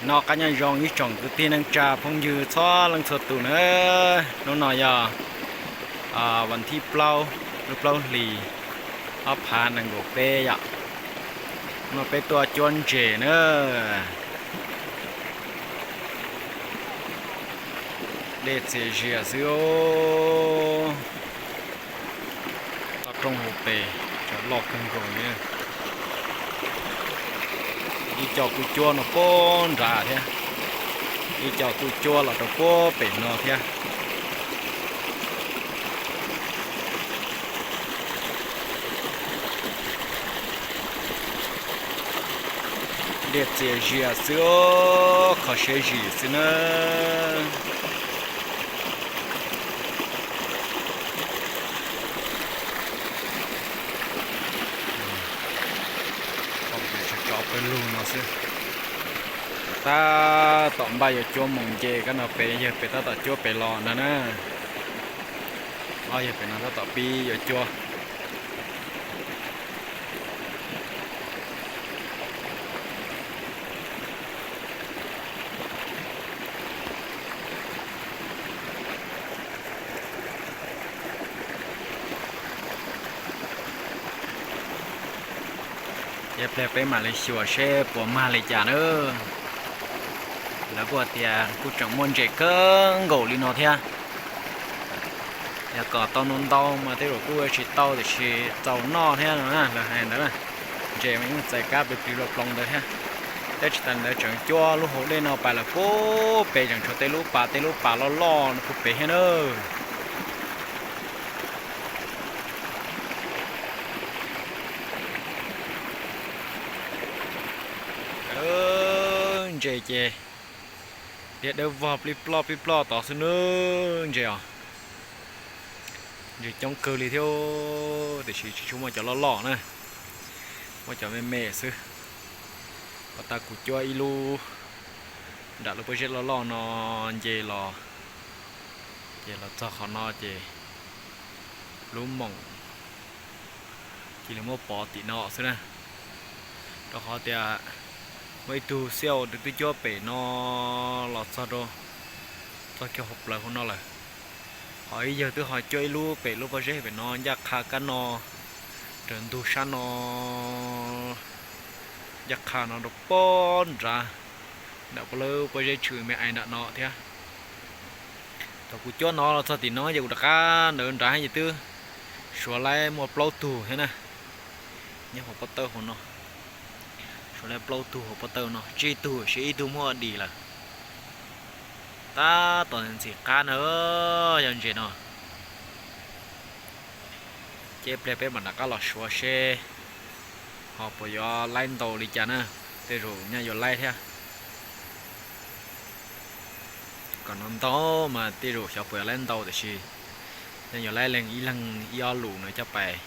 Noj qab nyob zoo ib tsoom kwv tij neej tsa phooj ywg txhua leej txhua tus na. Hnub no yog vas thib plaub lub plaub hlis ob phav nees nkaum peb yom. Hnub no peb tuaj cuab ntses na. Dej txias zias xwb. Toj roob hauv pes cov loj kawg nkaus li. Ib co kuj cuab no puag nrad thiab, ib co kuj cuab los rau puag pem no thiab. Dej txias zias xwb, kho siab zim xwb na. Tso pawg lug no xwb. Tab tom npaj yuav cuab moo nce kab no pem, yawg pem tab tom cuab pem los ntag na. Ob yawg pem no tab tom pib yuav cuab. Ces pliag peb mam li xyuas seb puas mag li cas na. Lawv kuj tias kuj tseem muaj ntses kawg nkaus li no thiab. Yog kom tau ntau ntau mas tej zaum kuj tsis tau tiam sis txaus noj thiab no na, lawv hais ntawd na. Ntses mas yeej txais kab plig plig ploog ploog ntawd thiab. Thiab tsis tas li ntawd tseem cuab lub hauv dej no pais lawm puag pem tseem tshuav tej lub pas tej lub pas loj loj no puag pem thiab na. Ntses ces liab dawb vog plij ploj plij ploj tod xwb nawb ntses os. Ntses coob kawg li thiab tiam sis tsis tshua muaj cov loj loj na, muaj cov me me xwb. Pov tas kuv cuab ib lub nram lub pob zeb loj loj no nce los, ces los txog qhov no ces lub moom cia li muab pov tim no xwb na. Rau qhov tias muaj ib tug xiauj twb cuab pem no los txog rau txoj kev hauv plawv hauv no lawm. Ho ib yawg twb ho cuab ib lub pem lub pob zeb pem no ncaj qha kab no, raws ntug sab no, ncaj qha no rau pob nrad, nram lub pob zeb tshwm me ais nram no thiab. Thaum kuv cuab no los txog tim no ces kuv rov qab ntawd nrad ces twb suav laib muaj plaub tug thiab na. Nyob hauv pob tawb hauv no, suav laib plaub tug hauv pob tawb no, tsib tug seb ib tug muab ua dim lawm. Tab tom ntxim qab na, yog ntses no. Ces pliag peb mam rov qab los suav seb ho puas yuav laib ntau li cas na, tej zaum nyaj yuav laib thiab. Kom no ntau mas tej zaum xyov puas yuav laib ntau tiam sis nyaj yuav laib leej ib leeg ib ob lus no coj pais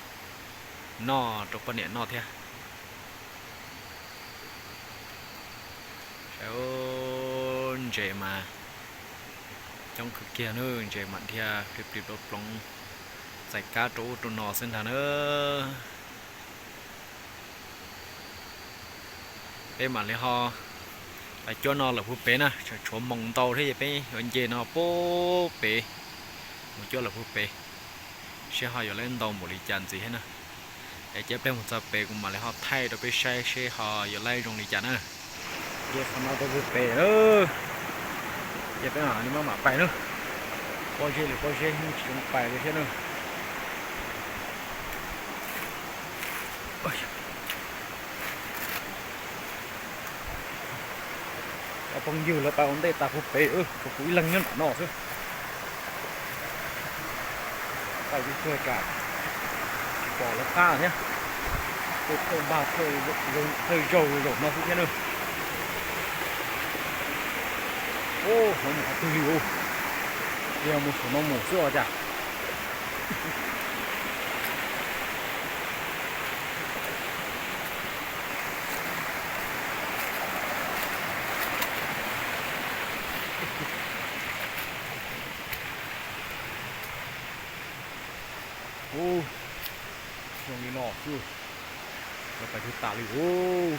noj rau poj niam noj thiab. Saib, ntses mas coob kawg kiag na, ntses mam dhia plig plig ploog ploog txais kab rau ub rau no xwb ntag na. Peb mam li ho, lawv cuab no lawm puag pem na, tshuav moos ntau thiab ces peb yuav nce no puag pem mus cuab lawm puag pem, seb ho yuav laib ntau npaum li cas ntxiv thiab na. Es cia pliag mus txog pem kuv mam li ho thaij rau peb saib seb ho yuav laib zoo li cas na. Ces qhov no rau puag pem na, ces peb mam li maj mam pais na. Pob zeb li pob zeb yeej tsis zoo pais li thiab na. Cov phooj ywg lawv pais ua ntej tas puag pem, tshuav kuv ib leeg nyob nram no xwb. Pais ib tuag tsam tsis pom lawv qab thiab. Tuaj thawj npag thawj zaug zaum no xwb thiab na. Ub, hov mus qhov twg li ub? Yog mus saum no mus xwb os cas. Ub, zoo li no xwb, lawv pais twg tas li ub.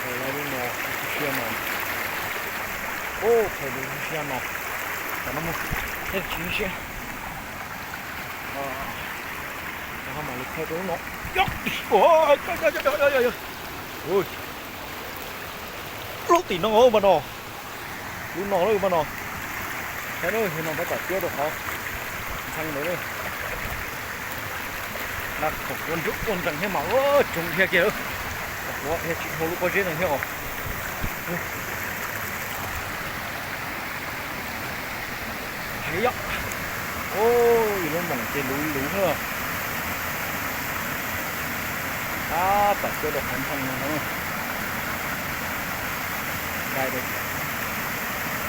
Thaij lub no, lub siab no. Ub, thaij lub siab no. Cov no mus, thaij tsis siab. Cov no mam li thaij rau lub no. Lub tim no mas no. Lub no lawm mas no. Saib na, no peb tom cuab rau qhov ntxhee ntawd. Nab khoom ua nruj ua nrees thiab mas tsoog dhia kiag lawm. Ua thiaj tsis dhau lub pob zeb no thiab os. Zeb yom. Ub, lub moos ces luv luv na. Tab tom cuab rau qhov ntxhee no. Dai rau tim,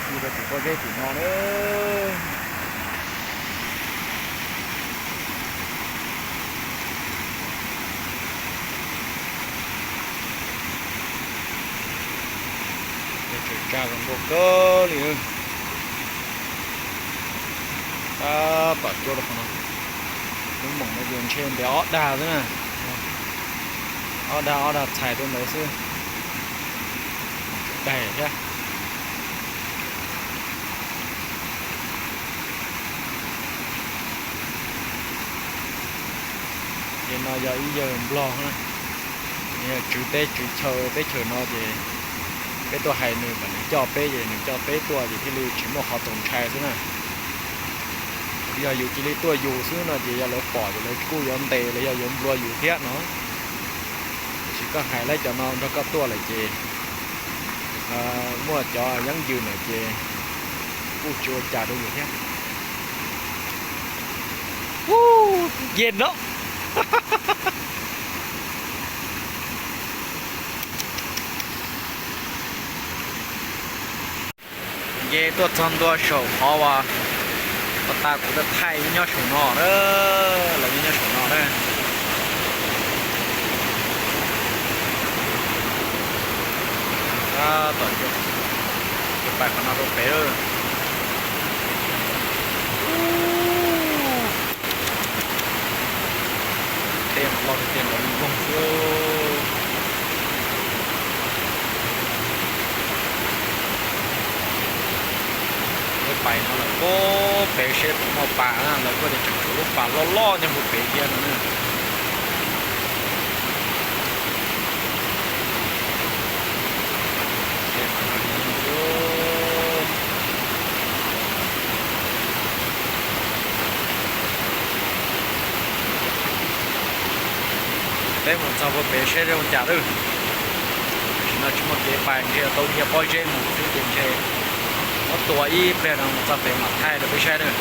dai rau tim pob zeb tim no na. Tseem tsa zoo nkauj kawg li. Tab tom cuab rau qhov no. Lub moos no ces ntshe ntev ob dag xwb na. Ob dag ob dag txhais rau ntawd xwb. Tsum daig thiab. Ces no yog ib yawg Nplog na, yog tswv teb tswv chaw teb chaws no ces peb tuaj hais nws kom nws coj peb ces nws coj peb tuaj ces thiaj li tsis muaj qhov txaus ntshai xwb na. Yog yus cia li tuaj yus xwb no ces yog lawv pom ces lawv kuj yuav ntes los yog yuav nplua yus thiab no. Tiam sis koj hais lawv cov no nrog koj tuaj lawm ces Muaj cov yeeb yws na ces kuj tsis ua cas rau yus thiab. Yej no. Nce tuaj txog ntua saum qhov uas pas tas kuv tau thaij nyob saum no na, lawv nyob saum no na. Tab tom pais qhov no rau pem lawm. Tej loj tiag tiag nrov nkoog xwb. Peb pais no lawm puag pem seb puas muaj pas na, lawv kuj tias tseem tshuav lub pas loj loj nyob puag pem thiab no na. Peb mus txog puag pem seb zoo cas lawm. Tam sim no tsis muaj kev pais, ntshe tau dhia pob zeb mus xwb ces ntshe muab tua ib pliag no mus txog pem mam thaij rau peb saib na.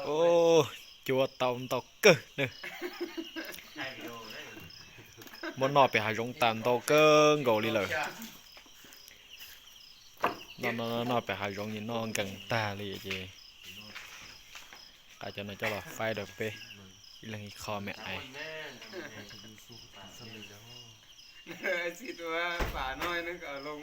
Ub, cua tau ntau kawg na. Muab noj pem hav zoov tas ntau kawg nkaus li lawm. Noj pem hav zoov es noj nkees tag li ces nqa cov no coj los faib rau peb ib leeg ib qho me ais. Tsis tua pam no nws kom loo.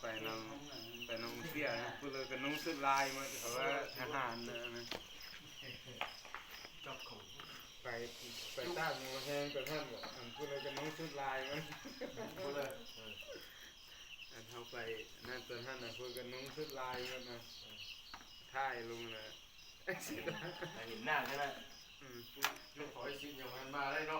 Pais no mus tiaj, kuj lawv kws noob xwb lais mas qhov thab has na. Pais taj mus heev tas hab, kuj lawv kws noob xwb lais mas. Pais na tas hab, kuj kws noob xwb lais mas. Thaij loo na. Lub qhov ib txhij nyuag mas mas li no.